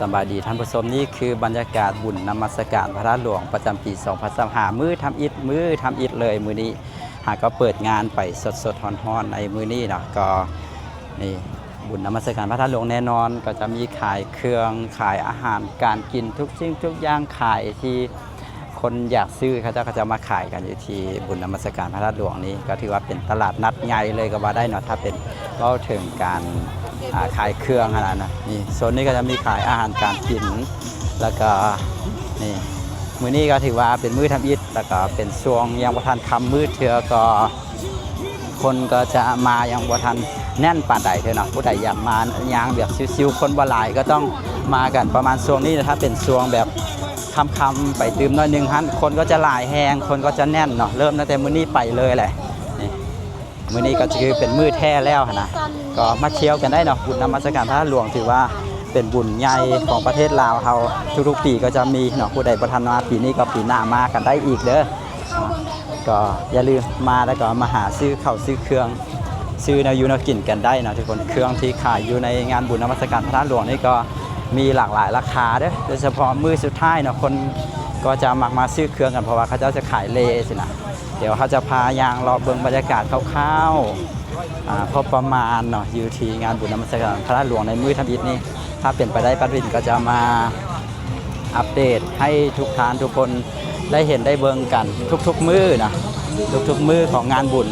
ສະບາຍດີທ່ານຜູ້ຊົມ, ນີ້ຄືບັນຍາກາດບຸນນະມັດສະການພະທາດຫຼວງປະຈຳປີສອງພັນຊາວຫ້າ ມື້ທຳອິດ, ມື້ທຳອິດເລີຍ. ມື້ນີ້ຫາກໍເປີດງານໄປສົດໆຮ້ອນໆໃນມື້ນີ້ເນາະ. ກໍນີ້ບຸນນະມັດສະການພະທາດຫຼວງແນ່ນອນ ກໍຈະມີຂາຍເຄື່ອງ ຂາຍອາຫານການກິນ ທຸກສິ່ງທຸກຢ່າງຂາຍທີ່ ຄົນຢາກຊື້ເຂົາເຈົ້າກໍຈະມາຂາຍກັນຢູ່ທີ່ບຸນນະມັດສະການພະທາດຫຼວງນີ້ ກໍຖືວ່າເປັນຕະຫຼາດນັດໃຫຍ່ເລີຍກໍວ່າໄດ້ເນາະ ຖ້າເປັນເວົ້າເຖິງການ ອ່າ ຂາຍເຄື່ອງຫັ້ນນະ. ນີ້ໂຊນນີ້ກໍຈະມີຂາຍອາຫານການກິນ ແລ້ວກໍນີ້ ມື້ນີ້ກໍຖືວ່າເປັນມື້ທຳອິດ ແລ້ວກໍເປັນຊ່ວງຍັງບໍ່ທັນຄ່ຳມືດເທື່ອ ກໍ ຄົນກໍຈະມາຍັງບໍ່ທັນແໜ້ນປານໃດເທື່ອເນາະ. ຜູ້ໃດຢາກມາຍ່າງແບບຊິວໆ ຄົນບໍ່ຫຼາຍ ກໍຕ້ອງມາກັນປະມານຊ່ວງນີ້. ຖ້າເປັນຊ່ວງແບບຄ່ຳໆໄປຕື່ມໜ້ອຍໜຶ່ງຫັ້ນ ຄົນກໍຈະຫຼາຍແຮງ ຄົນກໍຈະແໜ້ນເນາະ. ເລີ່ມຕັ້ງແຕ່ມື້ນີ້ໄປເລີຍແຫຼະ. ນີ້ ມື້ນີ້ກໍຄືເປັນມື້ແທ້ແລ້ວຫັ້ນນະ ກໍມາທ່ຽວກັນໄດ້ເນາະ. ບຸນນະມັດສະການພະທາດຫຼວງ ຖືວ່າເປັນບຸນໃຫຍ່ຂອງປະເທດລາວເຮົາ ທຸກໆປີກໍຈະມີເນາະ. ຜູ້ໃດບໍ່ທັນມາປີນີ້ກໍປີໜ້າມາກັນໄດ້ອີກເດີ. ກໍຢ່າລືມມາ ແລ້ວກໍມາຫາຊື້ເຂົ້າຊື້ເຄື່ອງ ຊື້ແນວຢູ່ແນວກິນກັນໄດ້ເນາະທຸກຄົນ. ເຄື່ອງທີ່ຂາຍຢູ່ໃນງານບຸນນະມັດສະການພະທາດຫຼວງນີ້ກໍມີຫຼາກຫຼາຍລາຄາເດີ້ ໂດຍສະເພາະມື້ສຸດທ້າຍເນາະ ຄົນກໍຈະມັກມາຊື້ເຄື່ອງກັນ ເພາະວ່າເຂົາເຈົ້າຈະຂາຍເລຊິນະ. ດຽວເຮົາຈະພາຍ່າງເລາະເບິ່ງບັນຍາກາດຄ່າວໆ ອ່າ ພໍປະມານເນາະ ຢູ່ທີ່ງານບຸນນະມັດສະການພະທາດຫຼວງໃນມື້ທຳອິດນີ້. ຖ້າເປັນໄປໄດ້ ປາດວິນກໍຈະມາອັບເດດໃຫ້ທຸກທ່ານທຸກຄົນໄດ້ເຫັນໄດ້ເບິ່ງກັນທຸກໆມື້ນະ ທຸກໆມື້ຂອງງານບຸນ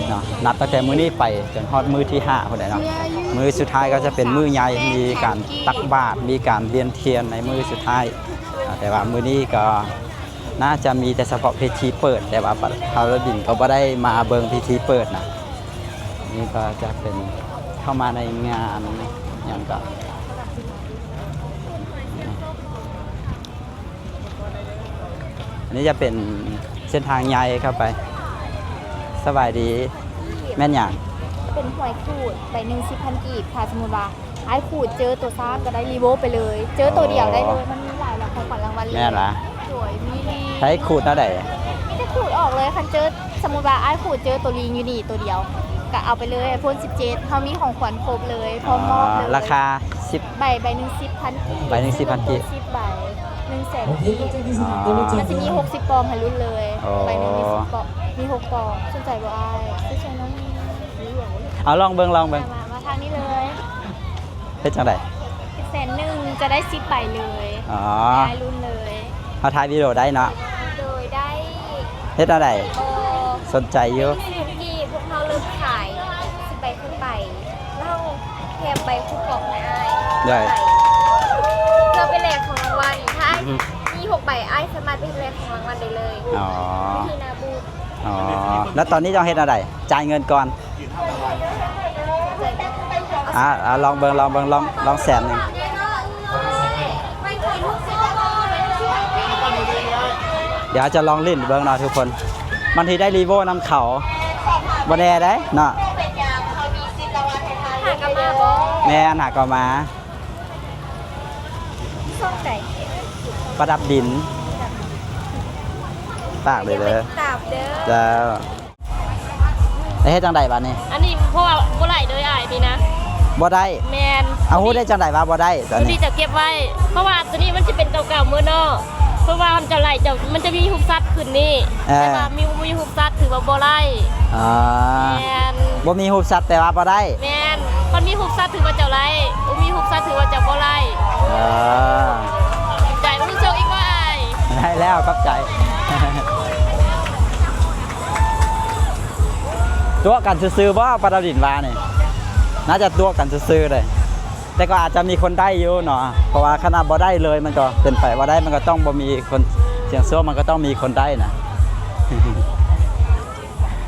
ເນາະ ນັບຕັ້ງແຕ່ມື້ນີ້ໄປຈົນຮອດມື້ທີຫ້າພຸ້ນແຫຼະເນາະ. ມື້ສຸດທ້າຍກໍຈະເປັນມື້ໃຫຍ່ ມີການຕັກບາດ ມີການວຽນທຽນໃນມື້ສຸດທ້າຍ. ອ່າ ແຕ່ວ່າມື້ນີ້ກໍໜ້າຈະມີແຕ່ສະເພາະພິທີເປີດ ແຕ່ວ່າປາດ ປາດວິນກໍບໍ່ໄດ້ມາເບິ່ງພິທີເປີດນະ. ນີ້ກໍຈະເປັນເຂົ້າມາໃນງານຫຍັງກໍ ອັນນີ້ຈະເປັນເສັ້ນທາງໃຫຍ່ເຂົ້າໄປ. ສະບາຍດີ. ແມ່ນຫຍັງ? ເປັນຫວຍຂູດ ໃບໜຶ່ງສິບພັນກີບ. ຖ້າສົມມຸດວ່າອ້າຍຂູດເຈີໂຕຊ້າງກໍໄດ້ລີໂວໄປເລີຍ ເຈີໂຕດຽວໄດ້ເລີຍ. ອໍ ມັນມີຫຼາຍລາງ ຂອງຂວັນລາງວັນເລີຍ. ແມ່ນຫວາ? ໂດຍ ມີ. ໃຜຂູດແນວໃດ? ມີແຕ່ຂູດອອກເລີຍ. ຄັນເຈີ ສົມມຸດວ່າອ້າຍຂູດເຈີໂຕລີງຢູ່ນີ້ໂຕດຽວ ກໍເອົາໄປເລີຍ ໄອໂຟນສິບເຈັດ. ເຮົາມີຂອງຂວັນຄົບເລີຍ ພ້ອມມອບເລີຍ. ອໍ ລາຄາສິບ ໃບ ໃບໜຶ່ງສິບພັນກີບ. ໃບໜຶ່ງສິບພັນກີບ. ສິບໃບ ໜຶ່ງແສນກີບ. ອໍ ມັນຊິມີຫົກສິບປອງໃຫ້ລຸ້ນເລີຍ. ອໍ ໃບໜຶ່ງມີສິບປອງ ມີຫົກປອງ. ສົນໃຈບໍ່ອ້າຍ? ຊື້ຊ່ອຍນ້ອງ. ເອົາ ລອງເບິ່ງ ລອງເບິ່ງ. ມາ ມາ ມາທາງນີ້ເລີຍ. ເຮັດຈັ່ງໃດ? ເຮັດແສນໜຶ່ງ ຈະໄດ້ສິບໃບເລີຍ. ອໍ ອ້າຍລຸ້ນເລີຍ. ເຮົາຖ່າຍວິດີໂອໄດ້ເນາະ? ໂດຍ ໄດ້. ເຮັດແນວໃດ? ເອີ ສົນໃຈຢູ່. ສິບພັນກີບ ພວກເຮົາເລີ່ມຂາຍສິບໃບຂຶ້ນໄປ ແລ້ວເຮົາແຖມໃບຄູປອງໃຫ້ອ້າຍ. ໄດ້. ເພື່ອໄປແລກຂອງລາງວັນ. ຖ້າ ອືຮຶ ມີຫົກໃບ ອ້າຍສາມາດໄປແລກຂອງລາງວັນໄດ້ເລີຍ. ອໍ ຢູ່ທີ່ໜ້າບູດ. ອໍ ແລ້ວຕອນນີ້ຕ້ອງເຮັດແນວໃດ? ຈ່າຍເງິນກ່ອນ. ອ່າ ອ່າ ລອງເບິ່ງ ລອງເບິ່ງ ລອງ ລອງແສນໜຶ່ງ. ດຽວຈະລອງຫຼິ້ນເບິ່ງເນາະທຸກຄົນ ບາງທີໄດ້ລີໂວນຳເຂົາ ບໍ່ແນ່ເດ້ເນາະ. ຫາກໍມາບໍ່? ແມ່ນ ຫາກໍມາ. ຊ່ອງໃດ? ປະດັບດິນ. ຝາກເດີເດີ. ຕາມເດີ. ເຈົ້າ. ແລ້ວເຮັດຈັ່ງໃດບາດນີ້? ອັນນີ້ເພາະວ່າບໍ່ໄດ້ເດີອ້າຍ ນີ້ນະ. ບໍ່ໄດ້? ແມ່ນ. ເອົາ ຮູ້ໄດ້ຈັ່ງໃດວ່າບໍ່ໄດ້? ຕົວນີ້ຈະເກັບໄວ້ ເພາະວ່າຕົວນີ້ມັນຈະເປັນເກົ່າໆໝົດເນາະ. ເພາະວ່າມັນຈະໄຫຼ ຈະ ມັນຈະມີຮູບສັດຂຶ້ນນີ້. ເອີ ແຕ່ວ່າມີ ບໍ່ມີຮູບສັດຖືວ່າບໍ່ໄດ້. ອໍ ແມ່ນ. ບໍ່ມີຮູບສັດແປວ່າບໍ່ໄດ້? ແມ່ນ. ຄັນມີຮູບສັດຖືວ່າເຈົ້າໄດ້ ບໍ່ມີຮູບສັດຖືວ່າເຈົ້າບໍ່ໄດ້. ເອີ ໃຈບໍ່ຮູ້ໂຊກອີກວ່າອ້າຍ. ໄດ້ແລ້ວ ຂອບໃຈ. ຕົວະກັນຊື່ໆບໍ່? ປາດາວດິນວ່ານີ້ ໜ້າຈະຕົວະກັນຊື່ໆເດ້ ແຕ່ກໍອາດຈະມີຄົນໄດ້ຢູ່ເນາະ ເພາະວ່າຄັນວ່າບໍ່ໄດ້ເລີຍ ມັນກໍເປັນໄປບໍ່ໄດ້ ມັນກໍຕ້ອງບໍ່ມີຄົນ ສ່ຽງໂຊກມັນກໍຕ້ອງມີຄົນໄດ້ນະ.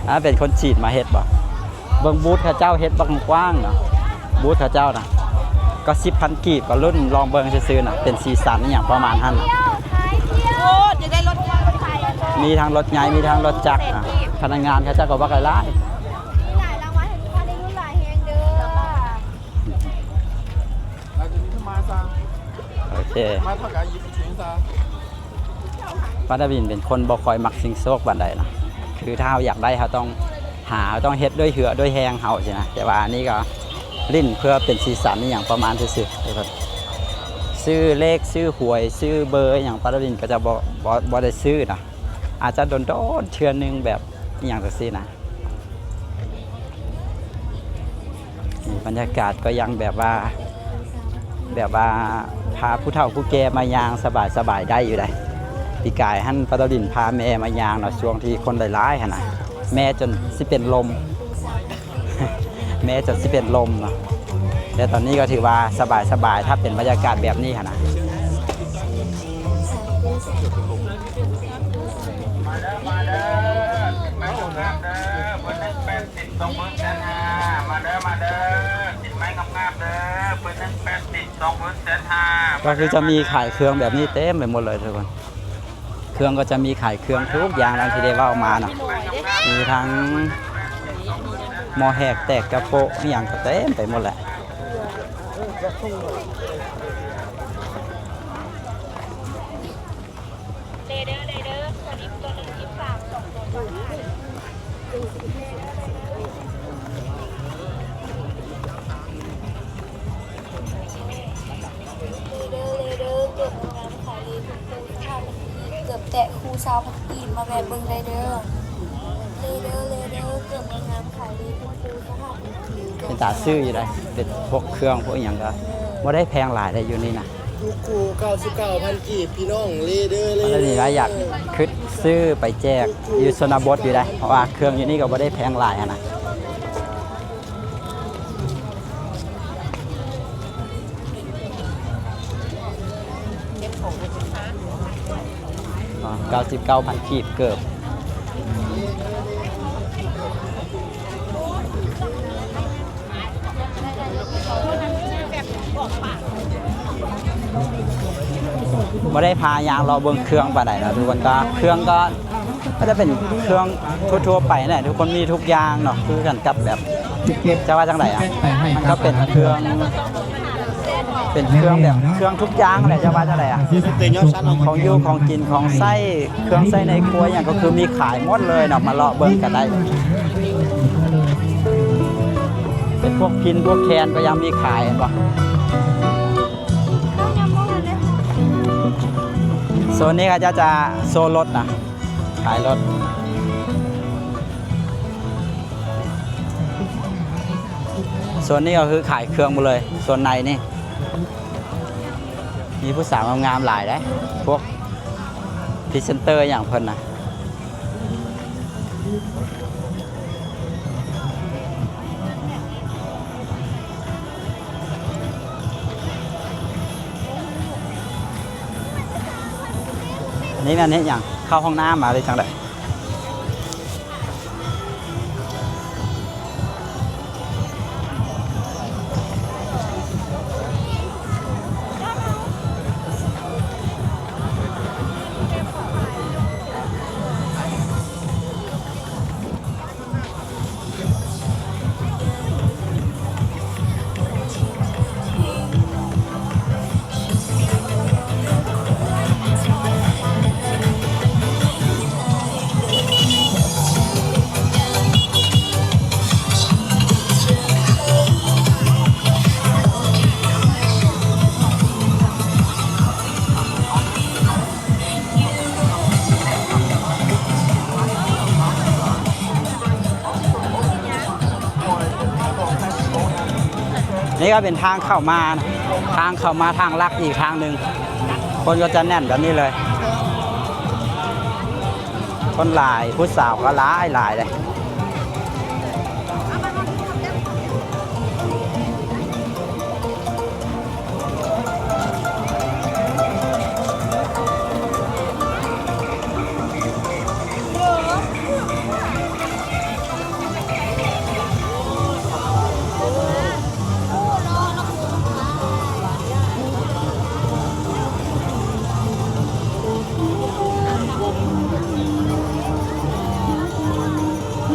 ອ່າ ເປັນຄົນຈີນມາເຮັດບໍ່? ເບິ່ງບູດເຂົາເຈົ້າເຮັດບັກກວ້າງເນາະ ບູດເຂົາເຈົ້ານະ ກໍສິບພັນກີບ ກໍລຸ້ນລອງເບິ່ງຊື່ໆນະ ເປັນສີສັນອີ່ຫຍັງປະມານຫັ້ນ. ໂອ້ ຢາກໄດ້ລົດໃຫຍ່ ມີທັງລົດໃຫຍ່ ມີທັງລົດຈັກນະ ພະນັກງານເຂົາເຈົ້າກໍບັກຫຼາຍ. ມີຫຼາຍລາງວັນໃຫ້ລູກຄ້າໄດ້ລຸ້ນຫຼາຍແຮງເດີ. ໂອເຄ ປາດາວິນເປັນຄົນບໍ່ຄ່ອຍມັກຊິງໂຊກປານໃດນະ ຄືຖ້າເຮົາຢາກໄດ້ ເຮົາຕ້ອງຫາ ເຮົາຕ້ອງເຮັດດ້ວຍເຫື່ອດ້ວຍແຮງເຮົາຊີ້ນະ ແຕ່ວ່າອັນນີ້ກໍຫຼິ້ນເພື່ອເປັນສີສັນອີ່ຫຍັງປະມານຊື່ໆ ທຸກຄົນ. ຊື້ເລກ ຊື້ຫວຍ ຊື້ເບີຫຍັງ ປາໂຕລິນກໍຈະບໍ່ ບໍ່ ບໍ່ໄດ້ຊື້ນະ ອາດຈະດົນໆເທື່ອໜຶ່ງ ແບບອີ່ຫຍັງຈັ່ງຊີ້ນະ. ນີ້ບັນຍາກາດກໍຍັງແບບວ່າ ແບບວ່າພາຜູ້ເຖົ້າຜູ້ແກ່ມາຍ່າງສະບາຍໆໄດ້ຢູ່ໃດ໋. ປີກາຍຫັ້ນປາໂຕລິນພາແມ່ມາຍ່າງເນາະ ຊ່ວງທີ່ຄົນຫຼາຍໆຫັ້ນນະ ແມ່ຈົນຊິເປັນລົມ. ແມ່ຈະຊິເປັນລົມເນາະ ແຕ່ຕອນນີ້ກໍຖືວ່າສະບາຍໆ ຖ້າເປັນບັນຍາກາດແບບນີ້ຫັ້ນນະ. ມາເດີ ມາເດີ ມາເດີ ເພິ່ນໜຶ່ງແປດສິບ ສອງເພິ່ນແສນຫ້າ ມາເດີ ມາເດີ ສິນໄມ້ງາມໆເດີ ເພິ່ນໜຶ່ງແປດສິບ ສອງເພິ່ນແສນຫ້າ ກໍຄືຈະມີຂາຍເຄື່ອງແບບນີ້ເຕັມໄປໝົດເລີຍທຸກຄົນ. ເຄື່ອງກໍຈະມີຂາຍເຄື່ອງທຸກຢ່າງດັ່ງທີ່ໄດ້ເວົ້າມາເນາະ ມີທັງໝໍ້ແຫກແຕກກະໂປະ ອີ່ຫຍັງກໍເຕັມໄປໝົດແຫຼະ. ເລເດີ ເລເດີ ໂຕນີ້ໂຕໜຶ່ງ ສິບສາມ ສອງໂຕ ສອງພັນ. ເລເດີ ເລເດີ ເກີບງາມໆ ຂາຍເລທຸກຄູ່ ສິບຫ້າພັນກີບ ເກີບແຕະຄູ່ ຊາວພັນກີບ ມາແວະເບິ່ງໄດ້ເດີ. ເລເດີ ເລເດີ ເກີບງາມໆ ຂາຍເລທຸກຄູ່ ສິບຫ້າພັນກີບ ເປັນຕາຊື້ຢູ່ໃດ໋ ເປັນພວກເຄື່ອງພວກອີ່ຫຍັງກໍບໍ່ໄດ້ແພງຫຼາຍໃດ໋ ຢູ່ນີ້ນະ. ທຸກຄູ່ ເກົ້າສິບເກົ້າພັນກີບ ພີ່ນ້ອງ ເລເດີ ເລເດີ ອັນນີ້ລະ ຢາກຄິດຊື້ໄປແຈກຢູ່ຊົນນະບົດຢູ່ໃດ໋ ເພາະວ່າເຄື່ອງຢູ່ນີ້ກໍບໍ່ໄດ້ແພງຫຼາຍຫັ້ນນະ. ອໍ ເກົ້າສິບເກົ້າພັນກີບ ເກີບ ບໍ່ໄດ້ພາຍ່າງເລາະເບິ່ງເຄື່ອງປານໃດເນາະທຸກຄົນ. ກໍເຄື່ອງກໍ ກໍຈະເປັນເຄື່ອງທົ່ວໆໄປແຫຼະ ທຸກຄົນມີທຸກຢ່າງເນາະ ຄືກັນກັບແບບ ຈະວ່າຈັ່ງໃດອະ ມັນກໍເປັນເຄື່ອງ ເປັນເຄື່ອງແບບເຄື່ອງທຸກຢ່າງແຫຼະ ຈະວ່າຈັ່ງໃດອະ ຂອງຢູ່ຂອງກິນຂອງໃຊ້ ເຄື່ອງໃຊ້ໃນຄົວຫຍັງກໍຄືມີຂາຍໝົດເລີຍເນາະ ມາເລາະເບິ່ງກັນໄດ້. ເປັນພວກພິນພວກແຄນກໍຍັງມີຂາຍ ເຫັນບໍ່? ໂຊນນີ້ເຂົາເຈົ້າຈະໂຊລົດນະ ຂາຍລົດ. ໂຊນນີ້ກໍຄືຂາຍເຄື່ອງໝົດເລີຍ ໂຊນໃນນີ້ ມີຜູ້ສາວງາມໆຫຼາຍເດ້ ພວກພຣີເຊັນເຕີຫຍັງເພິ່ນນະ. ອັນນີ້ແມ່ນເຮັດຫຍັງ? ເຂົ້າຫ້ອງນ້ຳມາ ຫຼືຈັ່ງໃດ? ນີ້ກໍເປັນທາງເຂົ້າມານະ ທາງເຂົ້າມາທາງຫຼັກອີກທາງໜຶ່ງ ຄົນກໍຈະແໜ້ນແບບນີ້ເລີຍ ຄົນຫຼາຍ ຜູ້ສາວກໍຫຼາຍໆເດ້. ນີ້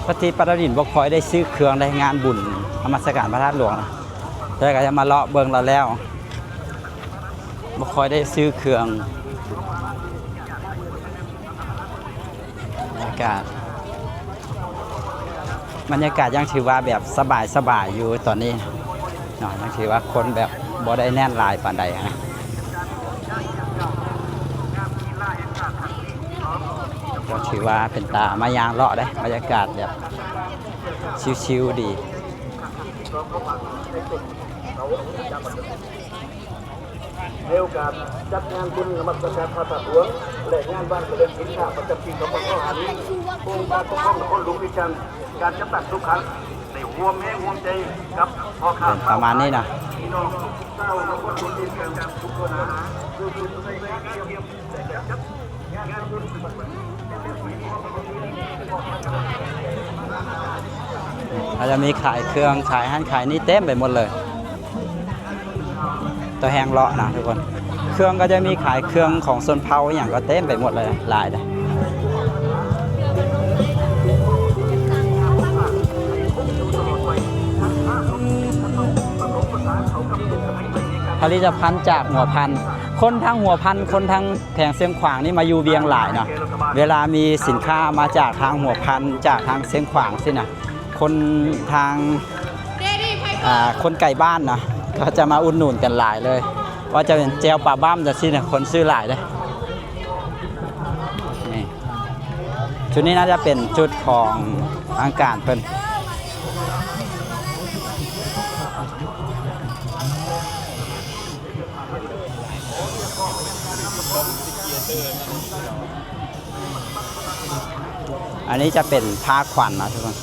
ກະຕິປາລາດິນບໍ່ຄ່ອຍໄດ້ຊື້ເຄື່ອງໃນງານບຸນນະມັດສະການພະທາດຫຼວງນະ, ແຕ່ກະຈະມາເລາະເບິ່ງລາວແລ້ວ ບໍ່ຄ່ອຍໄດ້ຊື້ເຄື່ອງ. ບັນຍາກາດ ບັນຍາກາດຍັງຖືວ່າແບບສະບາຍໆຢູ່ຕອນນີ້ເນາະ, ຍັງຖືວ່າຄົນແບບບໍ່ໄດ້ແໜ້ນຫຼາຍປານໃດນະ. ກໍຖືວ່າເປັນຕາມາຍ່າງເລາະເດ້, ບັນຍາກາດແບບຊິວໆດີ. ໃນໂອກາດຈັດງານບຸນນະມັດສະການພະທາດຫຼວງ ແລະ ງານວາງສະແດງສິນຄ້າປະຈຳປີສອງພັນຊາວຫ້ານີ້, ອົງການປົກຄອງນະຄອນຫຼວງວຽງຈັນ ການຈັດຕັ້ງສຸຂະ ໄດ້ຮ່ວມແຮງຮ່ວມໃຈກັບພໍ່ຄ້າ ເປັນປະມານນີ້ນະ. ພີ່ນ້ອງຊາວນະຄອນຫຼວງວຽງຈັນທຸກຄົນນະ ເຂົາຈະມີຂາຍເຄື່ອງ ຂາຍຫັ້ນຂາຍນີ້ເຕັມໄປໝົດເລີຍ. ຕໍ່ແຮງເລາະນະທຸກຄົນ, ເຄື່ອງກໍຈະມີຂາຍເຄື່ອງຂອງຊົນເຜົ່າອີ່ຫຍັງກໍເຕັມໄປໝົດເລີຍ, ຫຼາຍເດ້. ຜະລິດຕະພັນຈາກຫົວພັນ, ຄົນທາງຫົວພັນ ຄົນທາງແຂວງຊຽງຂວາງນີ້ມາຢູ່ວຽງຫຼາຍເນາະ, ເວລາມີສິນຄ້າມາຈາກທາງຫົວພັນ ຈາກທາງຊຽງຂວາງຊີ້ນະ, ຄົນທາງ ອ່າ ຄົນໃກ້ບ້ານນະ ເຂົາຈະມາອຸດໜູນກັນຫຼາຍເລີຍ, ວ່າຈະເປັນແຈ່ວປາບ້ຳຈັ່ງຊີ້ນະ ຄົນຊື້ຫຼາຍເດ້. ນີ້ ຈຸດນີ້ໜ້າຈະເປັນຈຸດຂອງທາງການເພິ່ນ. ອັນນີ້ຈະເປັນພາຂວັນເນາະທຸກຄົນ,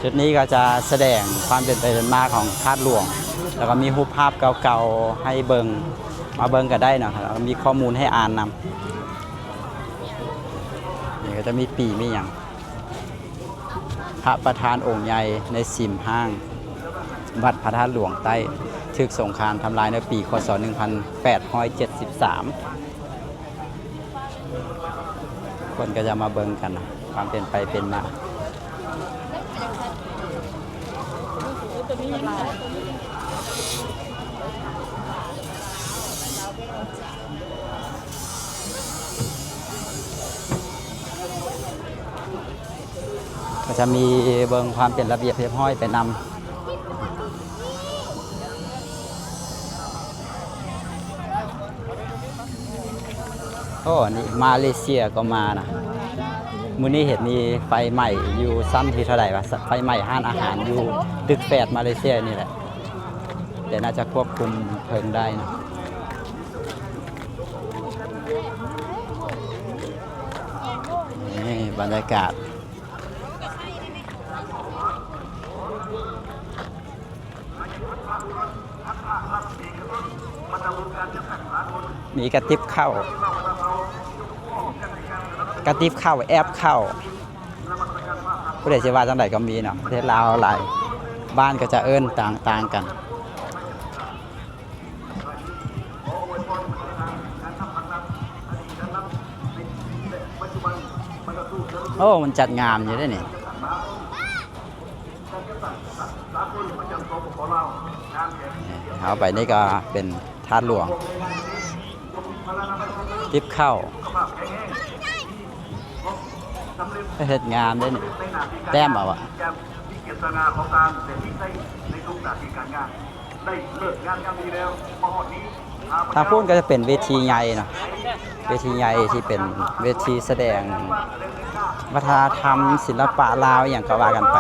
ຈຸດນີ້ກໍຈະສະແດງຄວາມເປັນໄປເປັນມາຂອງທາດຫຼວງ ແລ້ວກໍມີຮູບພາບເກົ່າໆໃຫ້ເບິ່ງ, ມາເບິ່ງກໍໄດ້ເນາະ, ແລ້ວກໍມີຂໍ້ມູນໃຫ້ອ່ານນຳ. ນີ້ກໍຈະມີປີມີຫຍັງ. ພະປະທານອົງໃຫຍ່ໃນສິມຫ້າງວັດພະທາດຫຼວງໃຕ້ ຖືກສົງຄາມທຳລາຍໃນປີ ຄ.ສ. ໜຶ່ງພັນແປດຮ້ອຍເຈັດສິບສາມ. ຄົນກໍຈະມາເບິ່ງກັນນະ ຄວາມເປັນໄປເປັນມາ. ກໍຈະມີເບິ່ງຄວາມເປັນລະບຽບຮຽບຮ້ອຍໄປນຳ. ໂອ້ ອັນນີ້ມາເລເຊຍກໍມານະ. ມື້ນີ້ເຫັນມີໄຟໄໝ້ຢູ່ຊັ້ນທີເທົ່າໃດວະ? ໄຟໄໝ້ຮ້ານອາຫານຢູ່ຕຶກແປດມາເລເຊຍນີ້ແຫຼະ, ແຕ່ໜ້າຈະຄວບຄຸມເພີງໄດ້ນະ. ນີ້ບັນຍາກາດ ມີກະຕິບເຂົ້າ ກະຕິບເຂົ້າ ແອບເຂົ້າ. ຜູ້ໃດຊິວ່າຈັ່ງໃດກໍມີເນາະ, ປະເທດລາວຫຼາຍບ້ານກໍຈະເອີ້ນຕ່າງໆກັນ. ໂອ້ ມັນຈັດງາມຢູ່ເດ້ນີ້. ເຮົາໄປນີ້ກໍເປັນທາດຫຼວງ ຕິບເຂົ້າ ເຮັດງາມເດ້ນີ້ ແຕ້ມເອົາອະ. ທາງພຸ້ນກໍຈະເປັນເວທີໃຫຍ່ເນາະ, ເວທີໃຫຍ່ທີ່ເປັນເວທີສະແດງວັດທະນະທຳ ສິລະປະລາວ ອີ່ຫຍັງກໍວ່າກັນໄປ.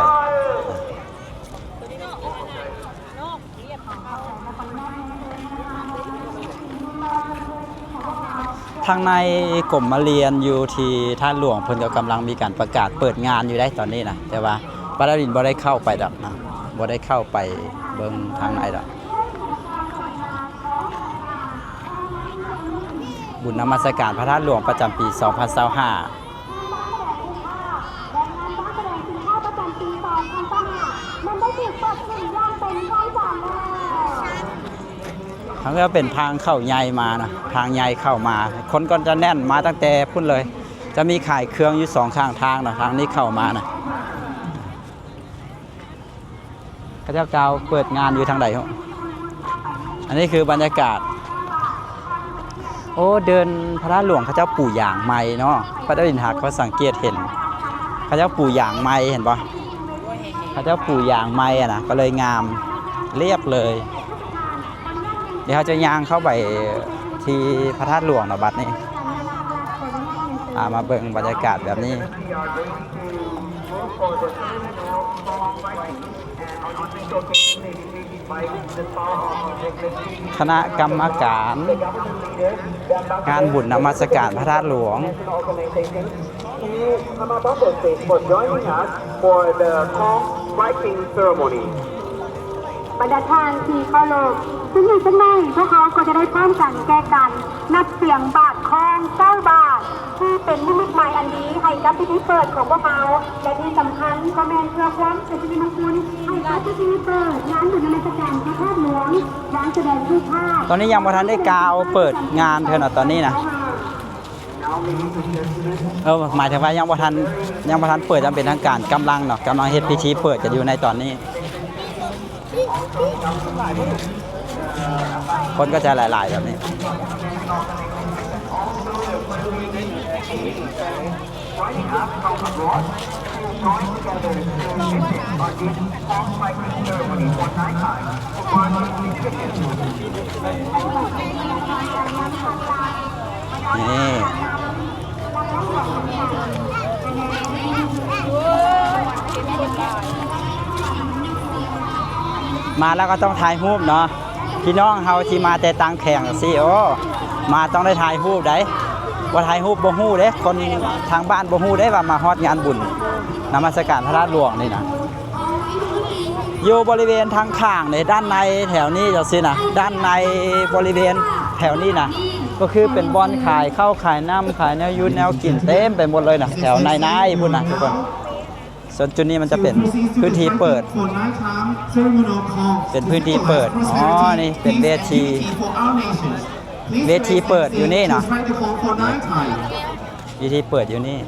ທາງໃນກົມມະລຽນຢູ່ທີ່ທາດຫຼວງ ເພິ່ນກໍກຳລັງມີການປະກາດເປີດງານຢູ່ໃດ໋ຕອນນີ້ນະ, ແຕ່ວ່າປາລາດິນບໍ່ໄດ້ເຂົ້າໄປດອກນະ, ບໍ່ໄດ້ເຂົ້າໄປເບິ່ງທາງໃນດອກ. ບຸນນະມັດສະການພະທາດຫຼວງປະຈຳປີສອງພັນຊາວຫ້າ. ທາງນີ້ເປັນທາງເຂົ້າໃຫຍ່ມານະ, ທາງໃຫຍ່ເຂົ້າມາ, ຄົນກໍຈະແໜ້ນມາຕັ້ງແຕ່ພຸ້ນເລີຍ, ຈະມີຂາຍເຄື່ອງຢູ່ສອງຂ້າງທາງເນາະ ທາງນີ້ເຂົ້າມານະ. ເຂົາເຈົ້າກ່າວເປີດງານຢູ່ທາງໃດເນາະ? ອັນນີ້ຄືບັນຍາກາດ. ໂອ້ ເດີ່ນພະທາດຫຼວງເຂົາເຈົ້າປູຢາງໃໝ່ເນາະ. ພະເຈົ້າດິນຮັກເຂົາສັງເກດເຫັນ ເຂົາເຈົ້າປູຢາງໃໝ່ ເຫັນບໍ່? ເຂົາເຈົ້າປູຢາງໃໝ່ຫັ້ນນະ ກໍເລີຍງາມລຽບເລີຍ. ດຽວເຮົາຈະຍ່າງເຂົ້າໄປທີ່ພະທາດຫຼວງເນາະ ບັດນີ້. ອາ ມາເບິ່ງບັນຍາກາດແບບນີ້. ຄະນະກຳມະການງານບຸນນະມັດສະການພະທາດຫຼວງ. Thank you, Mama Bumbo Stage, for joining us for the Kong lighting ceremony. ບັນດາທ່ານທີ່ເຄົາລົບ, ເຊິ່ງອີກສັກໜ້ອຍ ພວກເຮົາກໍຈະໄດ້ພ້ອມກັນແກ່ການນັບສຽງບາດຄອງເກົ້າບາດ ທີ່ເປັນນິມິດໝາຍອັນດີໃຫ້ກັບພິທີເປີດຂອງພວກເຮົາ ແລະ ທີ່ສຳຄັນກໍແມ່ນເພື່ອຄວາມເປັນສິລິມຸງຄຸນໃຫ້ກັບພິທີເປີດງານບຸນນະມັດສະການພະທາດຫຼວງ ວາງສະແດງຮູບພາບ. ຕອນນີ້ຍັງບໍ່ທັນໄດ້ກ່າວເປີດງານເທື່ອເນາະ ຕອນນີ້ນະ. ເອີ ໝາຍເຖິງວ່າຍັງບໍ່ທັນ ຍັງບໍ່ທັນເປີດຢ່າງເປັນທາງການ, ກຳລັງເນາະ ກຳລັງເຮັດພິທີເປີດກັນຢູ່ໃນຕອນນີ້. ຄົນກໍຈະຫຼາຍໆແບບນີ້. Joining us from abroad to join together to witness on this Kong lighting ceremony for night time for Bali. ນີ້ ມາແລ້ວກໍຕ້ອງຖ່າຍຮູບເນາະ. ພີ່ນ້ອງເຮົາທີ່ມາແຕ່ຕ່າງແຂວງຈັ່ງຊີ້ ໂອ້ ມາຕ້ອງໄດ້ຖ່າຍຮູບໃດ໋. ບໍ່ຖ່າຍຮູບບໍ່ຮູ້ເດ້ ຄົນທາງບ້ານບໍ່ຮູ້ເດ້ວ່າມາຮອດງານບຸນນະມັດສະການພະທາດຫຼວງນີ້ນະ. ຢູ່ບໍລິເວນທາງຂ້າງເດ້ ດ້ານໃນແຖວນີ້ຈັ່ງຊີ້ນະ, ດ້ານໃນບໍລິເວນແຖວນີ້ນະ ກໍຄືເປັນບ່ອນຂາຍເຂົ້າຂາຍນ້ຳ ຂາຍແນວຢູ່ແນວກິນເຕັມໄປໝົດເລີຍນະ ແຖວໃນໆພຸ້ນນະທຸກຄົນ. ສ່ວນຈຸດນີ້ມັນຈະເປັນພື້ນທີ່ເປີດ ເປັນພື້ນທີ່ເປີດ. ອໍ ນີ້ເປັນເວທີ ເວທີເປີດຢູ່ນີ້ເນາະ ເວທີເປີດຢູ່ນີ້.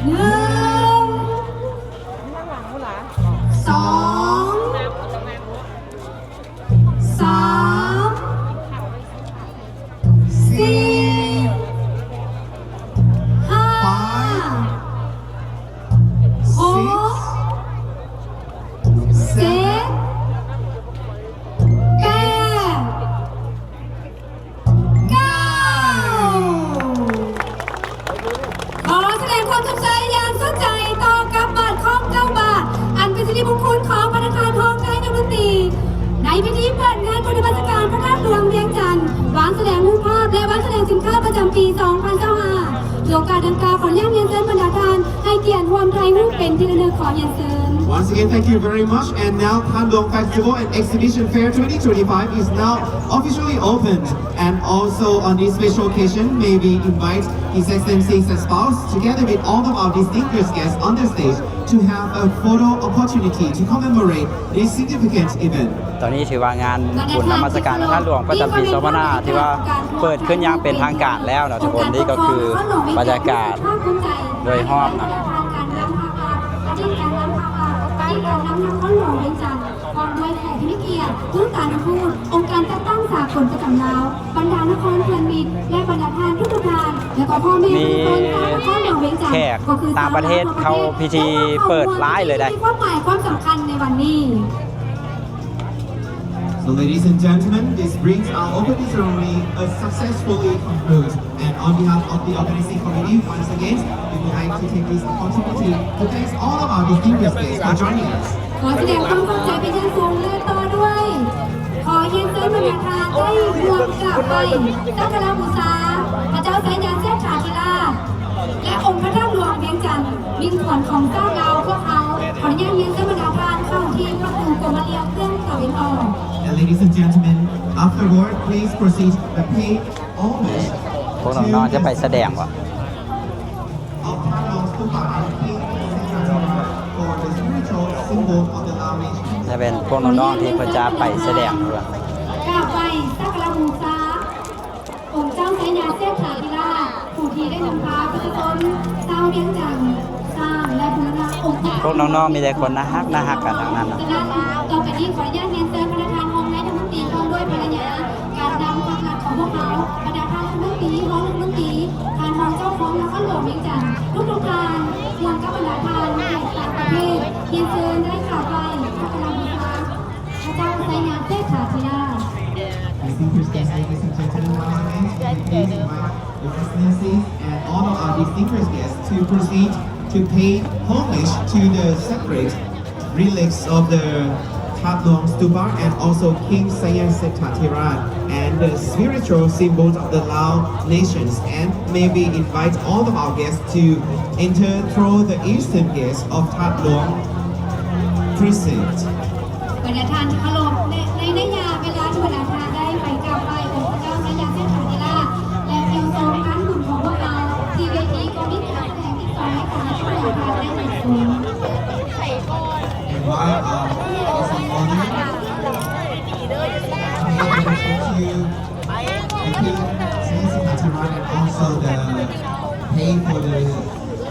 ໜຶ່ງ ສອງ ສາມ ສີ່ ຫ້າ ຫົກ ເຈັດ ແປດ ເກົ້າ. ຂໍສະແດງຄວາມຂອບໃຈຢ່າງສຸດໃຈຕໍ່ກັບບາດຄອງເກົ້າບາດ ອັນເປັນສິລິມຸງຄຸນຂອງພະນາຄານຮອງໄດ້ນັກດົນຕີ ໃນພິທີເປີດງານບຸນນະມັດສະການພະທາດຫຼວງວຽງຈັນ ວາງສະແດງຮູບພາບ ແລະ ວາງສະແດງສິນຄ້າປະຈຳປີສອງພັນຊາວຫ້າ. ຖືໂອກາດດັ່ງກ່າວ ຂໍອະນຸຍາດຮຽນເຊີນບັນດາທ່ານໃຫ້ກຽນຮ່ວມຖ່າຍຮູບເປັນທີ່ລະນຶກ. ຂໍຮຽນເຊີນ. Once again, thank you very much. And now, Thanlwong Festival and Exhibition Fair twenty twenty-five is now officially opened. And also on this special occasion, may we invite His Excellency's spouse, together with all of our distinguished guests on the stage, to have a photo opportunity to commemorate this significant event. ຕອນນີ້ຖືວ່າງານບຸນນະມັດສະການພະທາດຫຼວງປະຈຳປີສອງພັນຫ້າ ຖືວ່າເປີດຂຶ້ນຢ່າງເປັນທາງການແລ້ວເນາະທຸກຄົນ. ນີ້ກໍຄືບັນຍາກາດໂດຍຮອບນະ. ພ້ອມດ້ວຍແຂກທີ່ມີກຽດ, ທູດການທູດ, ອົງການຈັດຕັ້ງສາກົນປະຈຳລາວ, ບັນດານະຄອນເພື່ອນມິດ ແລະ ບັນດາທ່ານທຸກໆທ່ານ ແລະ ກໍພໍ່ແມ່ປະຊາຊົນຊາວນະຄອນຫຼວງວຽງຈັນ ແຂກຕ່າງປະເທດເຂົ້າພິທີເປີດຫຼາຍເລີຍໃດ໋. ຄວາມໝາຍຄວາມສຳຄັນໃນວັນນີ້. So, ladies and gentlemen, this brings our opening ceremony a successfully conclude. And on behalf of the organizing committee, once again, we would like to take this opportunity to thank all of our distinguished guests for joining us. ຂໍສະແດງຄວາມຂອບໃຈເປັນຢ່າງສູງ ແລະ ຕໍ່ດ້ວຍ ຂໍຮຽນເຊີນບັນດາທ່ານໄດ້ຮ່ວມກາບໄຫວ້ສັກກາລະບູຊາພະເຈົ້າໄຊຍະເຊດຖາທິລາດ ແລະ ອົງພະທາດຫຼວງວຽງຈັນ, ມິ່ງຂວັນຂອງຊາດລາວພວກເຮົາ. ຂໍອະນຸຍາດຮຽນເຊີນບັນດາທ່ານເຂົ້າທີ່ປະຕູກົມມະລຽງເບື້ອງຕາເວັນອອກ. And ladies and gentlemen, afterward, please proceed to pay ພວກນ້ອງໆຈະໄປສະແດງບໍ່? ຈະເປັນພວກນ້ອງໆທີ່ເພິ່ນຈະໄປສະແດງ. ກາບໄຫວ້ສັກກາລະບູຊາອົງເຈົ້າໄຊຍະເຊດຖາທິລາດ ຜູ້ ທີ່ໄດ້ນຳພາປະຊາຊົນຊາວວຽງຈັນສ້າງ ແລະ ບູລະນະອົງພະປະທານ ພວກນ້ອງໆ ມີແຕ່ຄົນໜ້າຮັກ ໜ້າຮັກກັນທັງນັ້ນເນາະ. ສະນັ້ນ ຕໍ່ໄປນີ້ຂໍອະນຸຍາດຮຽນເຊີນພະປະທານຮອງນາຍົກລັດຖະມົນຕີ ພ້ອມດ້ວຍພັນລະຍາ, ການນຳພັກລັດຂອງພວກເຮົາ, ບັນດາທ່ານລັດຖະມົນຕີ, ຮອງລັດຖະມົນຕີ, ທ່ານຮອງເຈົ້າຄອງນະຄອນຫຼວງວຽງຈັນ ທຸກໆທ່ານ, ຮ່ວມກັບບັນດາທ່ານແຂກຕ່າງປະເທດ, ຮຽນເຊີນໄດ້ກາບໄຫວ້ສັກກາລະບູຊາ ພະເຈົ້າໄຊຍະເສດຖາທິລາດ. Distinguished guests, ladies and gentlemen, once again, please invite Your Excellencies and all of our distinguished guests to proceed to pay homage to the sacred relics of the That Luang Stupa and also King Sayan Setthathiraj and the spiritual symbols of the Lao nations, and may we invite all of our guests to enter through the eastern gates of That Luang Precinct. ບັນດາທ່ານທີ່ເຄົາລົບ, ໃນໄລຍະເວລາທີ່ບັນດາທ່ານໄດ້ໄປກາບໄຫວ້ອົງພະເຈົ້າໄຊຍະເສດຖາທິລາດ ແລະ ທ່ຽວຊົມງານບຸນຂອງພວກເຮົາ ທີ່ເວທີກໍມີການສະແດງທີ່ສອງໃນຂອງບັນດາທ່ານໄດ້ເຂົ້າຊົມ. And while, uh, also honored, I would like to introduce you the King Sayan Setthathiraj and also the pay for the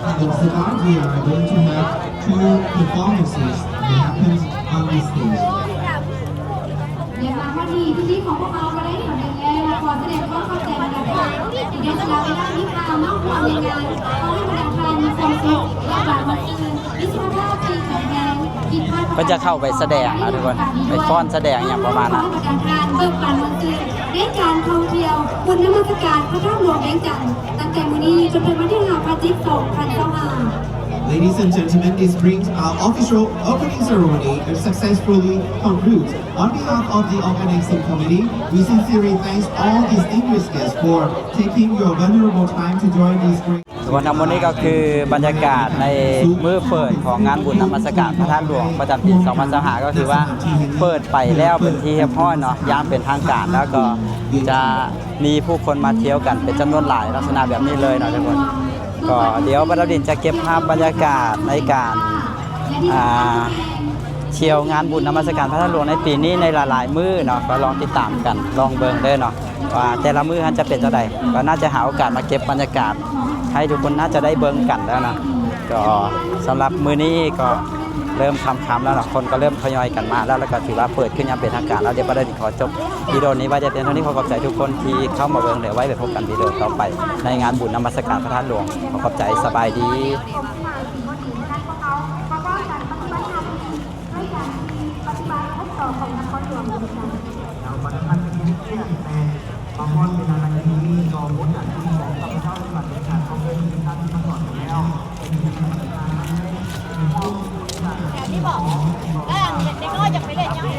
That Luang Stupa, we are going to have two performances that happens on this stage. ແລະ ມາຮອດນີ້ ພິທີຂອງພວກເຮົາກໍໄດ້ສຳເລັດແລ້ວ. ຂໍສະແດງຄວາມຂອບໃຈບັນດາທ່ານທີ່ໄດ້ສະຫຼະເວລາມີຄ່າມາຮ່ວມໃນງານ. ຂໍໃຫ້ບັນດາທ່ານມີຄວາມສຸກ ແລະ ບາງມື້ ມີສຸຂະພາບທີ່ແຂງແຮງ, ຜິດພາດ. ເພິ່ນຈະເຂົ້າໄປສະແດງນະທຸກຄົນ, ໄປຟ້ອນສະແດງຫຍັງປະມານນັ້ນ. ຂໍໃຫ້ບັນດາທ່ານເບີກບານມ່ວນຊື່ນ ໃນການທ່ອງທ່ຽວບຸນນະມັດສະການພະທາດຫຼວງວຽງຈັນ ຕັ້ງແຕ່ມື້ນີ້ຈົນເຖິງວັນທີຫ້າ ພະຈິກ ສອງພັນຊາວຫ້າ. Ladies and gentlemen, this brings our official opening ceremony and successfully concludes. On behalf of the organizing committee, we sincerely thank all distinguished guests for taking your valuable time to join this great ສ່ວນທັງໝົດນີ້ກໍຄືບັນຍາກາດໃນມື້ເປີດຂອງງານບຸນນະມັດສະການພະທາດຫຼວງປະຈຳປີສອງພັນຊາວຫ້າ ກໍຖືວ່າເປີດໄປແລ້ວເປັນທີ່ຮຽບຮ້ອຍເນາະ ຢ່າງເປັນທາງການ ແລ້ວກໍຈະມີຜູ້ຄົນມາທ່ຽວກັນເປັນຈຳນວນຫຼາຍ ລັກສະນະແບບນີ້ເລີຍເນາະທຸກຄົນ. ກໍດຽວບັນດາດິນຈະເກັບພາບບັນຍາກາດໃນການ ອ່າ ທ່ຽວງານບຸນນະມັດສະການພະທາດຫຼວງໃນປີນີ້ໃນຫຼາຍໆມື້ເນາະ ກໍລອງຕິດຕາມກັນ ລອງເບິ່ງເດີເນາະ ວ່າແຕ່ລະມື້ຫັ້ນຈະເປັນຈັ່ງໃດ. ກໍໜ້າຈະຫາໂອກາດມາເກັບບັນຍາກາດໃຫ້ທຸກຄົນໜ້າຈະໄດ້ເບິ່ງກັນແລ້ວນະ. ກໍສຳລັບມື້ນີ້ກໍເລີ່ມຄ່ຳໆແລ້ວເນາະ ຄົນກໍເລີ່ມທະຍອຍກັນມາແລ້ວ ແລ້ວກໍຖືວ່າເປີດຂຶ້ນຢ່າງເປັນທາງການແລ້ວ. ດຽວບັນດາດິນ ຂໍຈົບວິດີໂອນີ້ໄວ້ແຕ່ພຽງເທົ່ານີ້. ຂໍຂອບໃຈທຸກຄົນທີ່ເຂົ້າມາເບິ່ງ ແລະ ໄວ້ໄປພົບກັນວິດີໂອຕໍ່ໄປໃນງານບຸນນະມັດສະການພະທາດຫຼວງ. ຂໍຂອບໃຈ, ສະບາຍດີ. ແລ້ວບັນດາທ່ານທີ່ມີກຽດແຕ່ມາຮອດເວລານາທີນີ້ ກໍໝົດໜ້າທີ່ຂອງຂ້າພະເຈົ້າທີ່ບັດນີ້ ຂອບໃຈທີ່ທ່ານມາສອນແລ້ວ. ແບບນີ້ບອກ ເອີ ເດັກນ້ອຍຢາກໄປເຫຼັ້ນຫຍັງ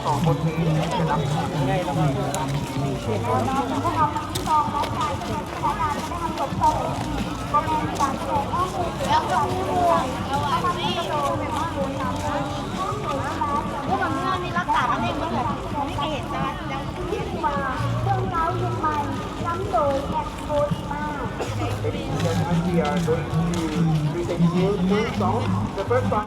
ສອງຄົນນີ້ຈະນຳ Ladies and gentlemen, we are going to present you two songs. The first one